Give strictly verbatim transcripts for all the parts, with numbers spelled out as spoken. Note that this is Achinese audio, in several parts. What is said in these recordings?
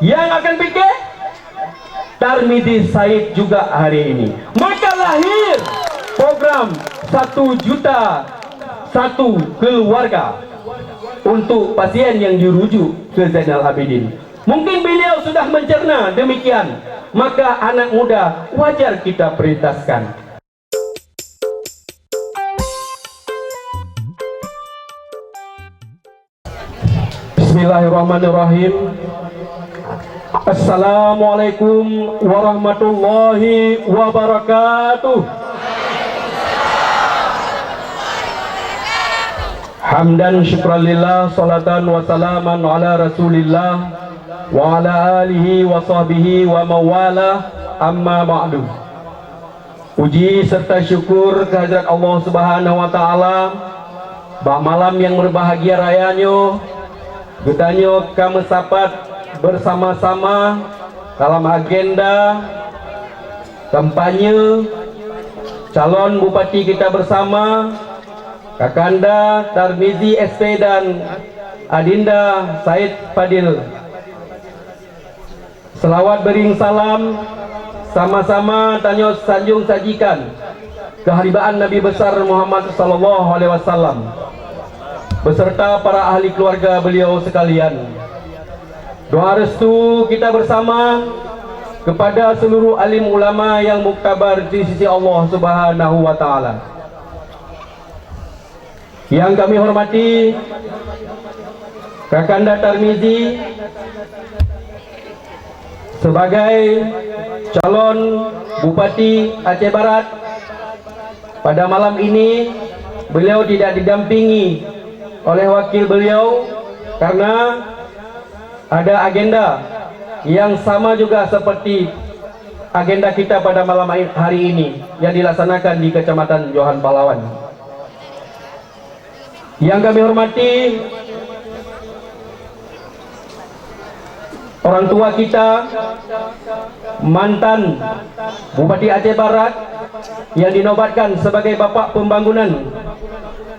Yang akan pikir, Tarmizi Said juga hari ini. Maka lahir program satu juta satu keluarga untuk pasien yang dirujuk ke Zainal Abidin. Mungkin beliau sudah mencerna demikian, maka anak muda wajar kita prioritaskan. Bismillahirrahmanirrahim. Assalamualaikum warahmatullahi wabarakatuh. Hamdan syukran lillah, salatan wa salaman ala Rasulillah wa ala alihi wa sahbihi wa mawala, amma ba'du. Puji serta syukur kehadrat Allah Subhanahu wa Taala, bak malam nyang berbahagia raya nyoe, geutanyoe ka meusapat bersama-sama dalam agenda kampanye calon bupati kita bersama, Kakanda Tarmizi S P dan Adinda Said Fadil. Selawat beriring salam sama-sama tanyoe sanjong sajikan keuharibaan Nabi Besar Muhammad sallallahu alaihi wasallam beserta para ahli keluarga beliau sekalian. Doa restu kita bersama kepada seluruh alim ulama yang muktabar di sisi Allah Subhanahu wa Taala. Yang kami hormati Kakanda Tarmizi sebagai calon Bupati Aceh Barat. Pada malam ini, beliau tidak didampingi oleh wakil beliau karena ada agenda yang sama juga seperti agenda kita pada malam hari ini yang dilaksanakan di Kecamatan Johan Pahlawan. Yang kami hormati orang tua kita, mantan Bupati Aceh Barat yang dinobatkan sebagai Bapak Pembangunan,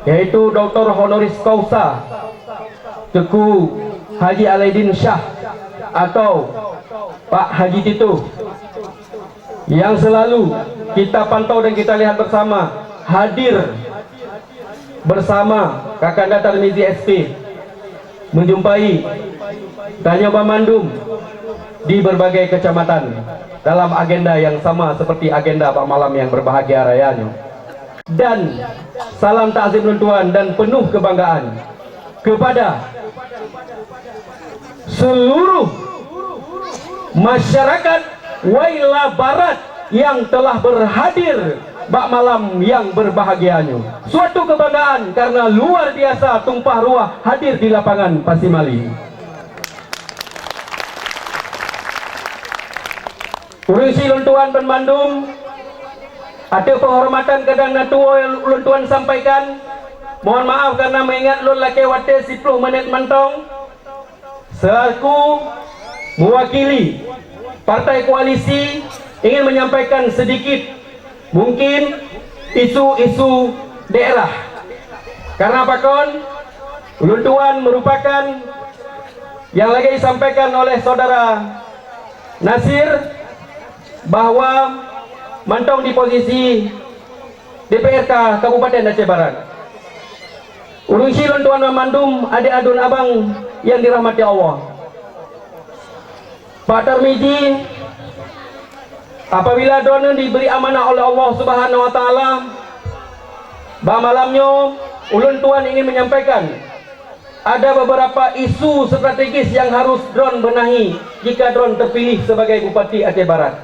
yaitu Doktor Honoris Causa Teuku Haji Alaidin Syah atau Pak Haji Tito, yang selalu kita pantau dan kita lihat bersama hadir bersama Kakanda Tarmizi S P menjumpai tanyoe banmandum di berbagai kecamatan dalam agenda yang sama seperti agenda bak malam yang berbahagia raya nyoe. Dan salam takzim lôn tuan dan penuh kebanggaan kepada seluruh masyarakat Waila Barat yang telah berhadir bak malam yang berbahagia nyoe. Suatu kebanggaan karena luar biasa tumpah ruah hadir di lapangan Pasimali. Ureuëng si lôn tuan banmandum, ateueh penghormatan kadang na tuwoe lôn tuan sampaikan. Mohon maaf karena meuingat lôn lakée watée siploh menit mantong. Selaku mewakili partai koalisi ingin menyampaikan sedikit mungkin isu-isu daerah. Karena pakon, ulôn tuan merupakan yang lagi disampaikan oleh saudara Nasir bahwa mantong di posisi D P R K Kabupaten Aceh Barat. Ureuëng si lôn tuan banmandum, adik aduen abang yang dirahmati Allah. Pak Tarmizi, apabila droeneuh diberi amanah oleh Allah Subhanahu wa Taala, bak malam nyoe ulôn tuan ingin menyampaikan ada beberapa isu strategis yang harus droen benahi jika droen terpilih sebagai Bupati Aceh Barat.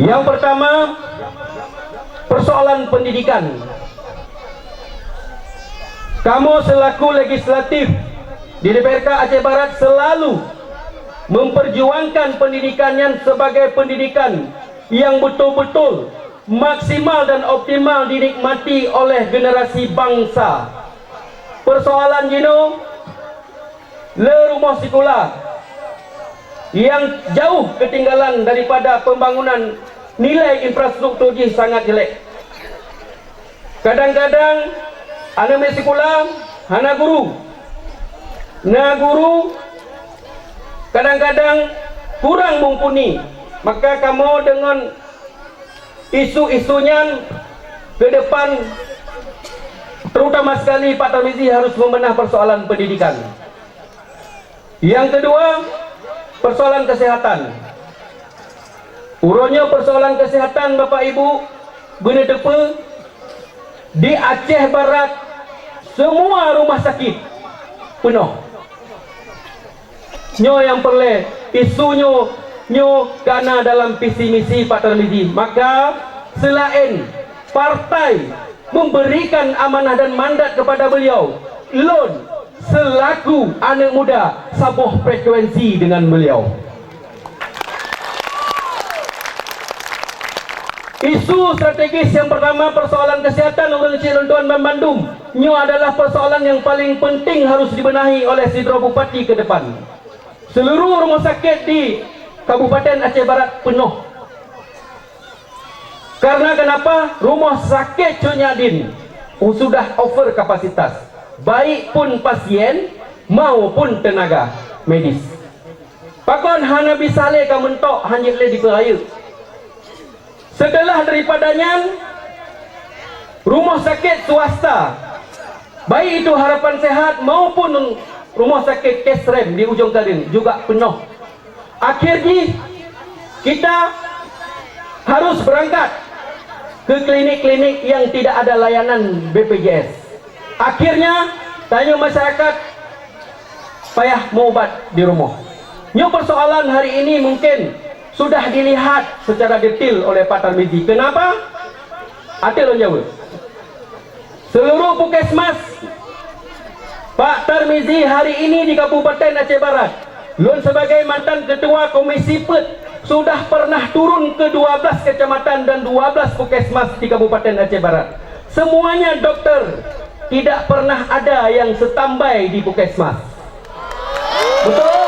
Yang pertama, persoalan pendidikan. Kamoe selaku legislatif di D P R K Aceh Barat selalu memperjuangkan pendidikan nyan sebagai pendidikan yang betul-betul maksimal dan optimal dinikmati oleh generasi bangsa. Persoalan jinoe, le rumoh sikula nyang jauh keutinggalan daripada pembangunan, nilai infrastruktur jih sangat jelek. Kadang-kadang aneuëk miet sikula hana guru. Na guru kadang-kadang kurang mumpuni. Maka kamoe deungon isu-isu nyan ke depan, terutama sekali Pak Tarmizi harus membenah persoalan pendidikan. Yang kedua, persoalan kesehatan. Uroe nyoe persoalan kesehatan, Bapak Ibu, beuneuteupeu di Aceh Barat semua rumah sakit peunoh. Nyoe nyang peureulée isu nyoe, nyoe kana dalam visi misi Pak Tarmizi. Maka seulaén partai memberikan amanah dan mandat kepada beliau, lôn selaku aneuk muda saboh frekuensi dengan beliau. Isu strategis yang pertama, persoalan kesehatan ureuëng chik lôn tuan banmandum. Nyoe adalah persoalan yang paling penting harus dibenahi oleh sidroe bupati ke depan. Seluruh rumah sakit di Kabupaten Aceh Barat penuh. Karena kenapa? Rumah sakit Cut Nyak Dhien sudah over kapasitas, baik pun pasien maupun tenaga medis. Pakon hana bisa lé ka mentok, hana lé dipeurayeuk. Setelah daripada nyan, rumah sakit swasta, baik itu Harapan Sehat maupun rumah sakit Kesrem di Ujong Kadeung juga penuh. Akhir jih, kita harus berangkat ke klinik-klinik yang tidak ada layanan B P J S. Akhirnya, tanyoe masyarakat payah meuubat di rumoh. Nyoe persoalan hari ini mungkin sudah dilihat secara detail oleh Pak Tarmizi. Kenapa? Até lôn jaweueb. Seluruh puskesmas Pak Tarmizi hari ini di Kabupaten Aceh Barat, lôn sebagai mantan ketua Komisi Peuet sudah pernah turun ke dua belas kecamatan dan dua belas puskesmas di Kabupaten Aceh Barat. Semuanya dokter, tidak pernah ada yang standby di puskesmas. Betul?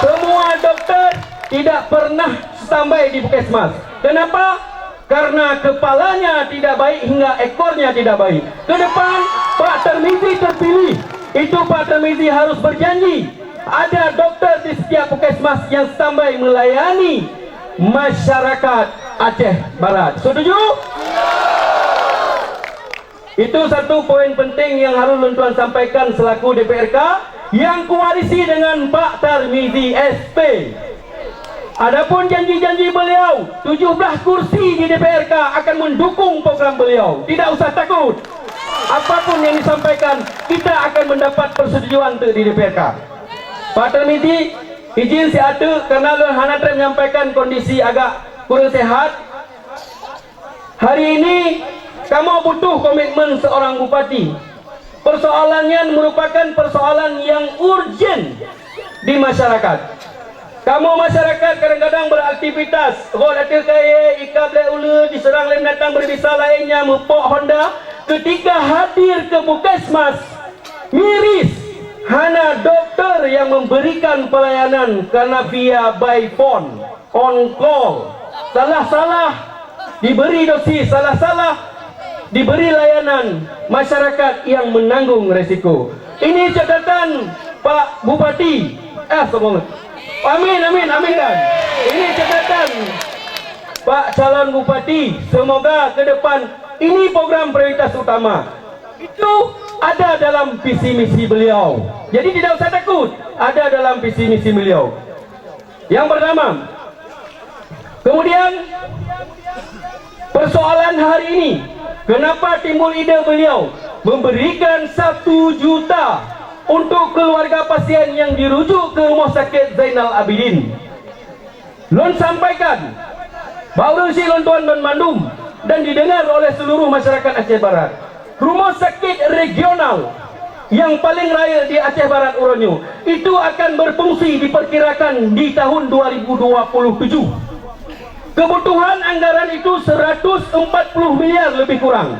Semua dokter tidak pernah standby di puskesmas. Kenapa? Karena kepalanya tidak baik hingga ekornya tidak baik. Ke depan, Pak Tarmizi terpilih. Itu Pak Tarmizi harus berjanji ada dokter di setiap puskesmas yang standby melayani masyarakat Aceh Barat. Setuju? Itu satu poin penting yang harus lôn tuan sampaikan selaku D P R K yang kuwarisi dengan Pak Tarmizi S P. Adapun janji-janji beliau, tujuh belas kursi di D P R K akan mendukung program beliau. Tidak usah takut. Apapun yang disampaikan, kita akan mendapat persetujuan tu di D P R K. Pak Tarmizi, izin siat teuk, karena lôn hana treb menyampaikan kondisi agak kurang sehat. Hari ini, kamoe butuh komitmen seorang bupati. Persoalan nyan merupakan persoalan yang urgen di masyarakat. Kamoe masyarakat kadang-kadang beraktivitas, rot ateueh kayée, ikab lé uleue, diseurang lé binatang berbisa laén nyang meupok honda. Ketika hadir ke puskesmas, miris, hana dokter yang memberikan pelayanan karena via by phone, on call, salah-salah diberi dosis, salah-salah diberi layanan masyarakat yang menanggung resiko. Ini catatan Pak Bupati. Eh, semoga. Amin, amin, amin kan. Ini catatan Pak calon Bupati. Semoga ke depan ini program prioritas utama. Itu ada dalam visi misi beliau. Jadi tidak usah takut, ada dalam visi misi beliau. Yang pertama. Kemudian, persoalan hari ini, kenapa timbul ide beliau memberikan satu juta untuk keluarga pasien yang dirujuk ke Rumah Sakit Zainal Abidin? Lôn sampaikan, bak ureuëng syiek lôn tuan banmandum dan didengar oleh seluruh masyarakat Aceh Barat. Rumah sakit regional yang paling rayeuk di Aceh Barat uroe nyoe, itu akan berfungsi diperkirakan di tahun dua ribu dua puluh tujuh. Kebutuhan anggaran itu seratus empat puluh miliar lebih kurang.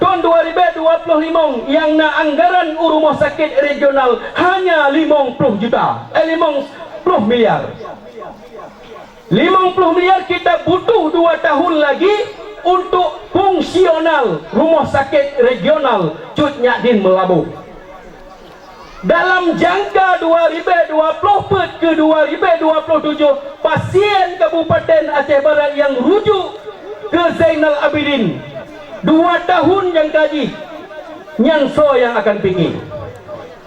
Tahun dua ribu dua puluh lima nyang na anggaran u rumah sakit regional hanya limong puluh juta, eh, limong puluh miliar. Limong puluh miliar kita butuh dua tahun lagi untuk fungsional Rumah Sakit Regional Cut Nyak Dhien Meulaboh. Dalam jangka dua ribèe dua ploh peuet keu dua ribèe dua ploh tujoh, pasien Kabupaten Aceh Barat nyang rujuk keu Zainal Abidin dua tahun nyang ka jih, nyan soe nyang akan pike?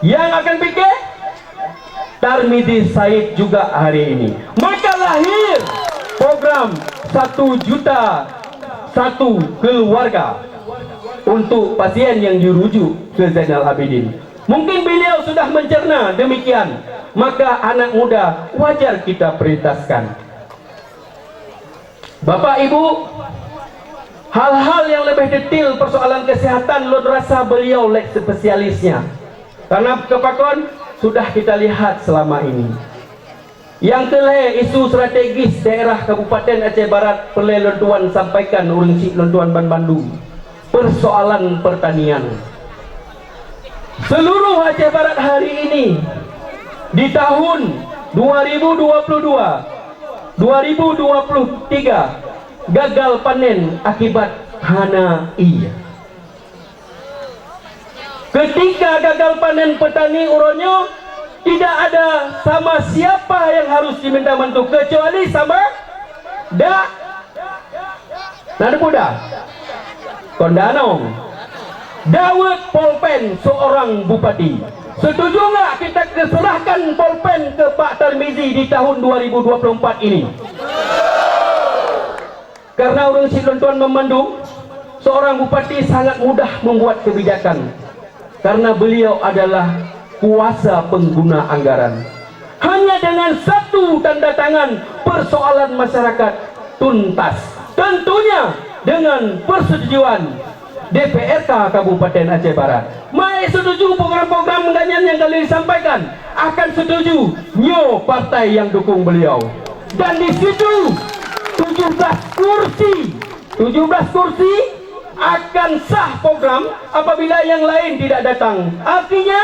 Nyang akan pike Tarmizi Said juga hari ini. Maka lahir program satu juta satu keluarga untuk pasien yang dirujuk ke Zainal Abidin. Mungkin beliau sudah mencerna demikian, maka anak muda wajar kita prioritaskan. Bapak Ibu, hal-hal yang lebih detail persoalan kesehatan lôn rasa beliau lé spesialisnya. Karena kepakon sudah kita lihat selama ini. Nyang keu lhèe, isu strategis daerah Kabupaten Aceh Barat peureulèe lôn tuan sampaikan ureueng chik lôn tuan banmandum, persoalan pertanian. Seluruh Aceh Barat hari ini di tahun dua ribu dua puluh dua, dua ribu dua puluh tiga gagal panen akibat hana ie. Ketika gagal panen petani uroe nyoe, tidak ada sama siapa yang harus diminta bantu kecuali sama Da-, na teupeue Da-, kon Danong. Dawet Polpen seorang bupati. Setuju nggak kita keserahkan Polpen ke Pak Tarmizi di tahun dua ribu dua puluh empat ini? Karena ureueng chik lôn tuan banmandum, seorang bupati sangat mudah membuat kebijakan karena beliau adalah kuasa pengguna anggaran. Hanya dengan satu tanda tangan, persoalan masyarakat tuntas. Tentunya dengan persetujuan D P R K Kabupaten Aceh Barat. Meusetuju program-program ganyan yang kali disampaikan, akan setuju nyoe partai yang dukung beliau. Dan di situ tujuh belas kursi, tujuh belas kursi akan sah program apabila yang lain tidak datang. Artinya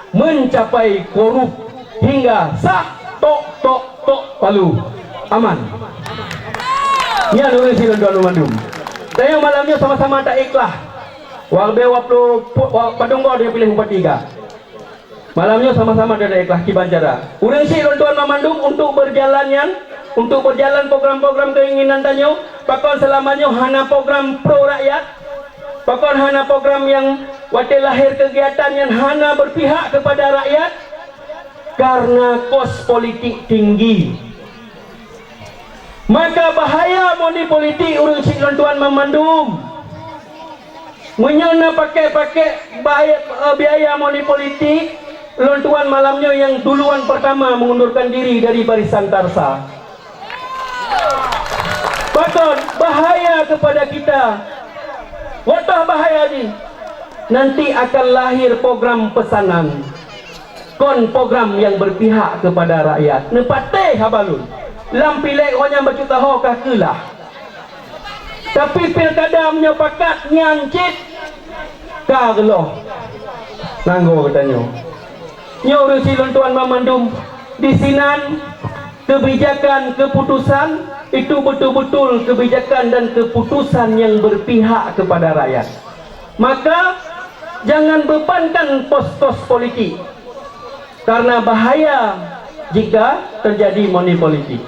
mencapai korup hingga sah tok tok tok palu. Aman. Nyan ureueng chik lôn tuan banmandum. Tanyoe malam nyoe sama-sama ta ikhlas. Watèe dua puluh pu-, wa-, padum boh dia pilih bupati ka. Malam nyoe sama-sama ta ikhlas kiban cara. Ureueng chik lôn tuan banmandum untuk berjalan nyan, untuk berjalan program-program keinginan tanyoe, pakon selama nyoe hana program pro rakyat, pakon hana program yang watèe lahir kegiatan nyan hana berpihak kepada rakyat, karena kos politik tinggi. Maka bahaya money politik ureueng chik lôn tuan banmandum. Meunyoe na pakèk-pakèk biaya, eh, biaya money politik, lôn tuan malam nyoe nyang duluan pertama mengundurkan diri dari barisan Tarsa. Pakon bahaya kepada kita. Watèe bahaya jih, nanti akan lahir program pesanan. Kon program yang berpihak kepada rakyat. Neupatéh haba lôn. Lam pilék ho nyan bacut taho ka keulah. Tapi pilkada meunyoe pakat nyan cit ka geuloh. Nanggo geutanyoe. Nyoe ureueng chik lôn tuan banmandum, di sinan kebijakan, keputusan itu betul-betul kebijakan dan keputusan yang berpihak kepada rakyat. Maka jangan bebankan pos-pos politik. Karena bahaya jika terjadi money politik.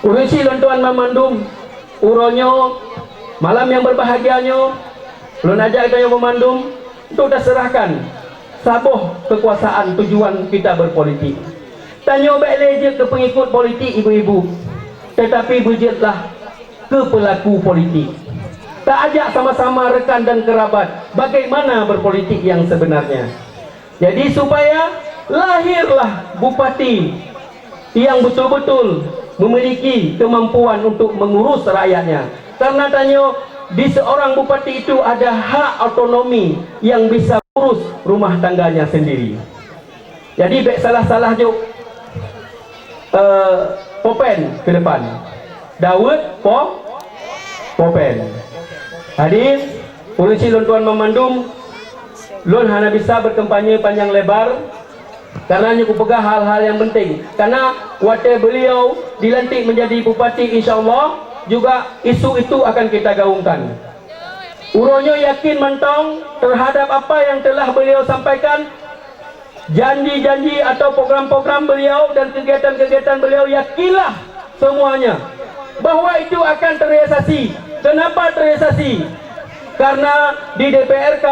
Ureueng chik lôn tuan banmandum, uroe nyoe, malam yang berbahagia nyoe, lôn ajak tanyoe banmandum untuk taseurahkan saboh kekuasaan tujuan kita berpolitik. Tanyoe bèk lé jeuet keu peungikut politik ibu-ibu, tetapi beujeuetlah keu pelaku politik. Taajak sama-sama rekan dan kerabat bagaimana berpolitik yang sebenarnya. Jadi, supaya lahirlah bupati yang betul-betul memiliki kemampuan untuk mengurus rakyatnya. Karena tanyoe, di seorang bupati itu ada hak otonomi yang bisa urus rumah tangganya sendiri. Jadi, bèk salah-salah jok, eh, Polpen ke depan. Dawet Po-, Polpen. Jadi, ureueng chik lôn tuan banmandum, lôn hana bisa berkampanye panjang lebar, karena nyoe kupeugah hal-hal yang penting. Karena watèe beliau dilantik menjadi bupati, insya Allah juga isu itu akan kita gaungkan. Uroe nyoe yakin mantong terhadap apa yang telah beliau sampaikan, Janji-janji atau program-program beliau dan kegiatan-kegiatan beliau, yakinlah semuanya bahwa itu akan terrealisasi. Kenapa terrealisasi? Karena di D P R K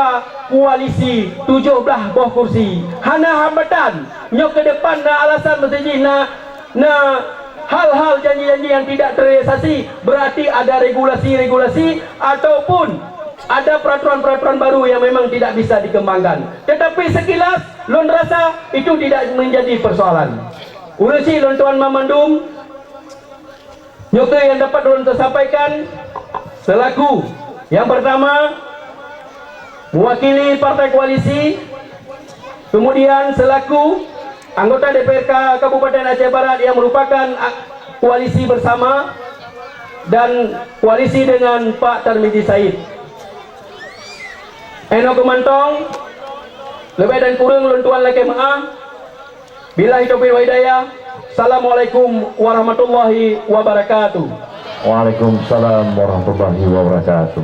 koalisi tujuh belas boh kursi. Hana hambatan. Nyoe ke depan na alasan mesti jih na, na hal-hal janji-janji yang tidak terrealisasi, berarti ada regulasi-regulasi ataupun ada peraturan-peraturan baru yang memang tidak bisa dikembangkan. Tetapi sekilas lôn rasa itu tidak menjadi persoalan. Urusi lôn tuan mamandum, nyoke yang dapat lôn tersampaikan selaku yang pertama mewakili partai koalisi, kemudian selaku anggota D P R K Kabupaten Aceh Barat yang merupakan a-, koalisi bersama dan koalisi dengan Pak Tarmizi Said. Eno keumantong, leubeh dan kureueng lôn tuan lakée meuáh. Billahi taufiq wal hidayah. Assalamualaikum warahmatullahi wabarakatuh. Waalaikumsalam warahmatullahi wabarakatuh.